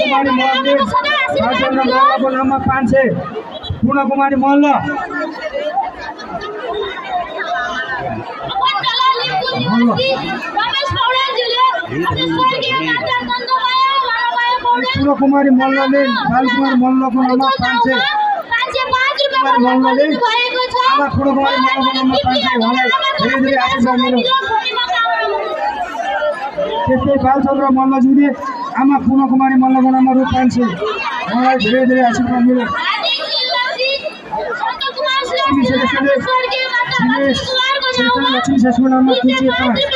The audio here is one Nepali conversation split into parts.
कुमारी मल्ल बालचन्द्र मल्लको नाममा 500 पूर्ण कुमारी मल्ल पूर्ण कुमारी मल्लले बालकुमारी मल्लको नाममा 500 मल्लले आमा पूर्ण कुमारी मल्लको नाममा 500 उहाँलाई धेरै धेरै आशीर्वाद दिनु। त्यस्तै बालचन्द्र मल्लज्यूले आमा पूर्ण कुमारी मल्लको नाममा रु 500 उहाँलाई धेरै धेरै आशीर्वाद दिनु। लक्ष्मी शेषको नाममा 205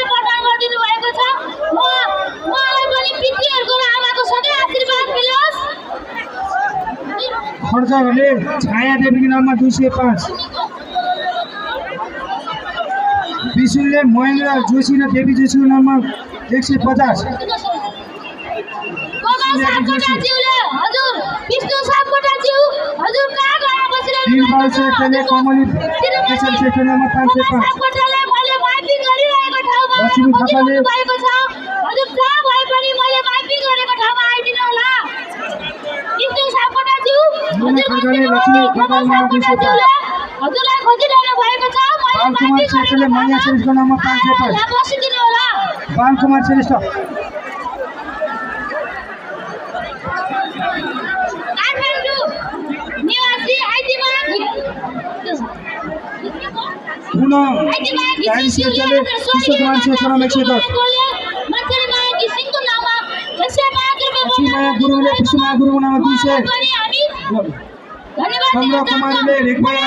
खर्चहरूले छाया देवीको नाममा 205 विशुलले महेन्द्र जोशी र देवी जोशीको नाममा 150 वीरबहादुर श्रेष्ठले कमली केशर श्रेष्ठको नाममा 505 लक्ष्मी थापाले बालकुमार श्रेष्ठले माया श्रेष्ठको नाममा 505 बालकुमार श्रेष्ठ गाडी श्रेष्ठले विश्वकुमार श्रेष्ठको नाममा 110 माया गुरुङले विश्वमा गुरुङको नाममा 200 चन्द्र कुमारीले